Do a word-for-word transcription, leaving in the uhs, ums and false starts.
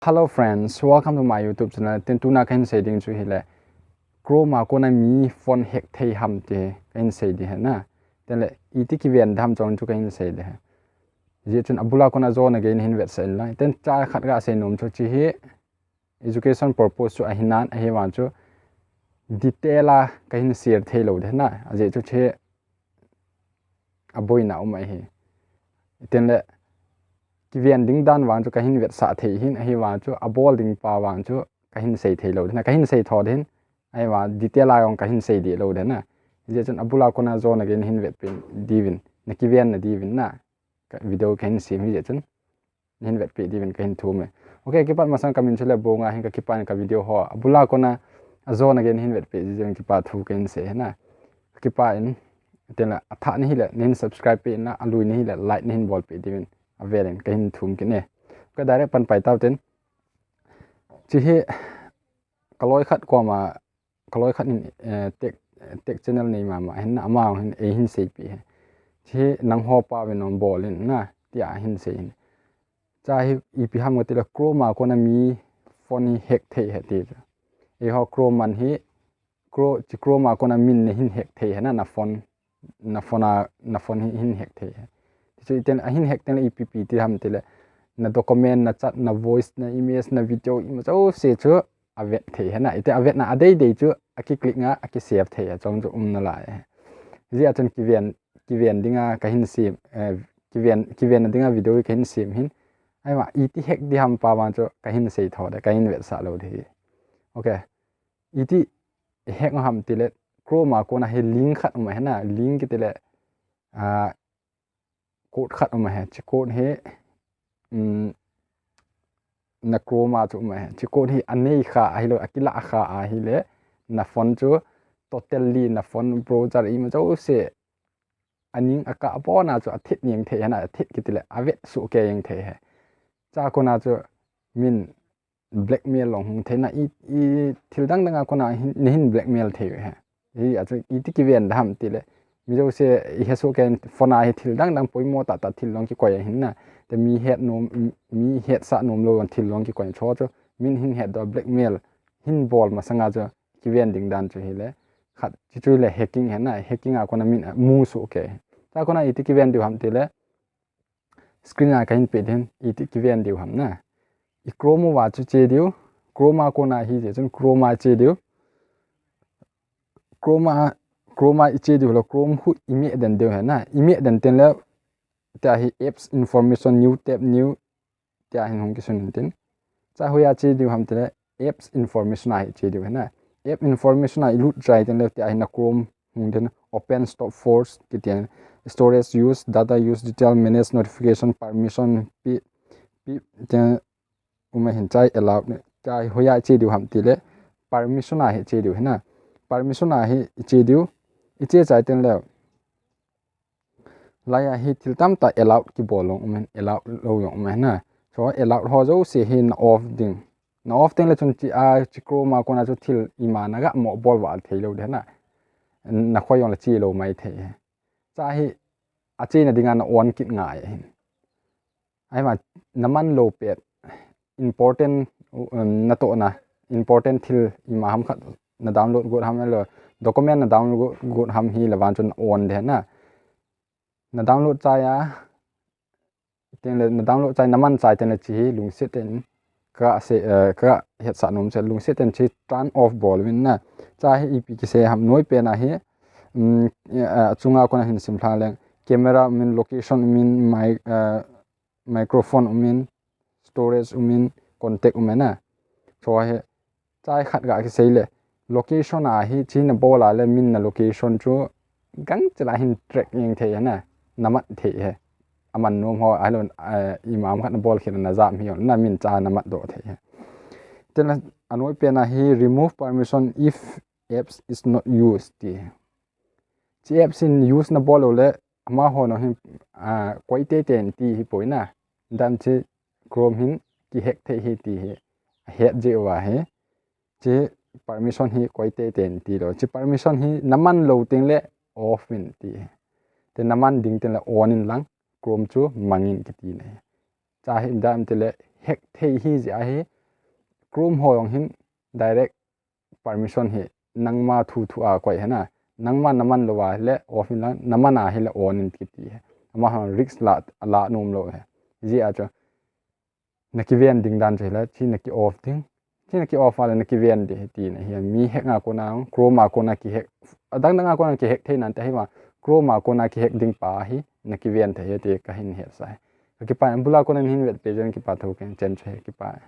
Hello friends, welcome to my YouTube channel. Tin tuna kahin sei ding chu hile, Chrome a kona mi phone hack thei ham ti kahin sei ding ahi na. Tin le iti kiven ham chong chu kahin sei ding ahi. Hijeh chun abula kona ajona gei nahin vetsah in lang. Tin cha khat kasei nom chu hiche hi education purpose chu ahi nan, ahivang chu detail a kahin share thei lou ding ahi na. Ajeh chu hiche aboina um ahi. Tin le kiven ding dan vang chu kahin vetsah thei ahin, ahivang chu abol ding pa vang chu kahin sei thei lou ding ahi na, kahin sei tho ding ahi, ahivang detail a jong kahin sei ding lou ding ahi na. Hijeh chun abula kona ajona gei nahin vetpeh diuvin, na kiven na diuvin na. Ka video kahin sem hijeh chun nahin vetpeh diuvin kahin thum e. Ok, kipat masang kamin chu Lebonga ahin, kakipah in ka video ho abula kona ajona gei nahin vetpeh jeh in kipah thu kahin sei ahi na. Kakipah in, tin le athah nahi le nahin subscribe peh in, alui nahi le like nahin bolpeh diuvin avel in kahin thum kit e. Ok, direct pan pai tau tin. Hiche hi kaloi khat koma, kaloi khat in, eh, tech, tech channel nei mama ahin na, ama hin eihin seipeh ahi. Hiche hi nangho pa vin nabol in na, tia ahin sei in. Cha hi ipi ham kati le Chrome a kona mi phone hi hack thei ahi ti chu. Eiho Chrome man hi, Chrome, hiche Chrome a kona min nahin hack thei ahi na, na phone, na phone a, na phone hi hin hack thei ahi. Hichu iten ahin hack tin le ipi ipi ti ham ti le, na document, na chat, na voice, na image, na video, ima jouse chu avet thei ahi na. Iti avetna adei dei chu aki click a, aki save thei a chong chu um nalai. Hijeh chun kiven, kiven dinga kahin sem, eh, kiven, kiven dinga video kahin sem ahin. Ahivang iti hack ding ham pa vang chu kahin sei tho ding, kahin vetsah lou ding ahi. Ok. Iti hack u ham ti le Chrome a kona hi link khat um ahi na, link kiti le, ah, code khat um ahi. Hiche code hi, um, na Chrome a chu um ahi. Hiche code hi anei kha ahilou, akilah kha ahile, na phone chu totally, na phone browser ima jouse aning akah pona chu athet jeng thei ahi na, athet kiti le avet soh kei jeng thei ahi. Cha kona chu min blackmail jong hung thei na, i, i thil dang dang a kona hin, nahin blackmail thei u ahi. Hijeh chun iti kiven ding ham ti le, mi jouse ihet soh kei in, phone a hi thil dang dang poimo tah tah thil jong kikoi ahin na. Te mi het nom, mi hetsah nom lou jong thil jong kikoi in, chu chu min hin het doh, blackmail hin bol masanga chu kiven ding dan chu hile, khat chu chu le hacking ahi na, hacking a kona min amu soh kei. Cha kona iti kiven diu ham ti le, screen a kahin peh ding, iti kiven diu ham na. I Chrome uva chu che diu, Chrome a kona hijeh chun Chrome a che diu. Chrome a, Chrome a iche diu le, Chrome khu imeh den diu ahi na, imeh den tin le, tia hi apps information, new tab, new, tia hin hung kisun in tin. Cha hoiya che diu ham ti le, apps information a hi che diu ahi na. App information a ilut chai tin le, tia hi na Chrome hung den, open, stop, force, kiti, storage use, data use, detail, manage, notification, permission, pi, pi, tia, um ahin, cha hi allow ne, cha hi hoiya che diu ham ti le, permission a hi che diu ahi na. Permission a hi iche diu, iche chai tin le, laiya hi thil tamtah allow kibol jong um ahin, allow lou jong um ahi na. So allow ho jouse hi na off ding. Na off tin le chun hiche a, hiche Chrome a kona chu thil ima naga mo bol val thei lou ding ahi na. Nakhoi jong le che lou mai thei ahi. Cha hi achena dinga na on kit ngai ahin. Ahivang naman lou pet, important, um, natohna, important thil ima ham khat na download got ham ahilou, document na download got ham hile vang chun on ding ahi na. Na download chai a, tin le na download chai, naman chai tin le hiche hi lungset in ka sei, eh, kahetsah nom chu lungset in hiche turn off bol uvin na. Cha hi ipi kisei ham, noi pen a hi, um, eh, achunga kona hin sim lha leng, camera umin, location umin, my, eh, microphone umin, storage umin, contact um ahi na. Chu hi, cha hi khat ga kisei le, location a hi hiche na bol a le min na location chu gangchel a hin track jeng thei ahi na, namat thei ahi. Aman nom ho, ahilou, eh, ima ham khat na bol kit na jam hi jong, na min cha namat doh thei ahi. Tin le, anoi pen a hi remove permission if apps is not used ti. Hiche apps in use na bol lou le, amaho na hin, ah, koi teitei in ti hi poi na. Dam hiche Chrome hin kihack thei ahi ti hi. Ahet jeh uva hi. Hiche permission hi koi teitei in ti lou. Hiche permission hi naman lou tin le off in ti hi. Te naman ding tin le on in lang, Chrome chu mang in kiti na hi. Cha hi dam ti le hack thei hi jeh ahi. Chrome ho jong hin direct permission hi nangma thu thu a koi hina. Nangma naman louva hile off in lang, naman a hile on in kiti hi. Amahon risk la, la nom lou hi. Hijeh a chu nakiven ding dan chu hile, chi naki off ding. Chi naki off a le nakiven ding hi tina hi. Mi hack a kona, Chrome a kona kihack, adang dang a kona kihack thei nante hi ma, Chrome a kona kihack ding pa hi nakiven thei hi ti kahin hetsah hi. Kakipah, bula kona nahin vet peh jeh in kipah thu kahin chen chu hi, kipah.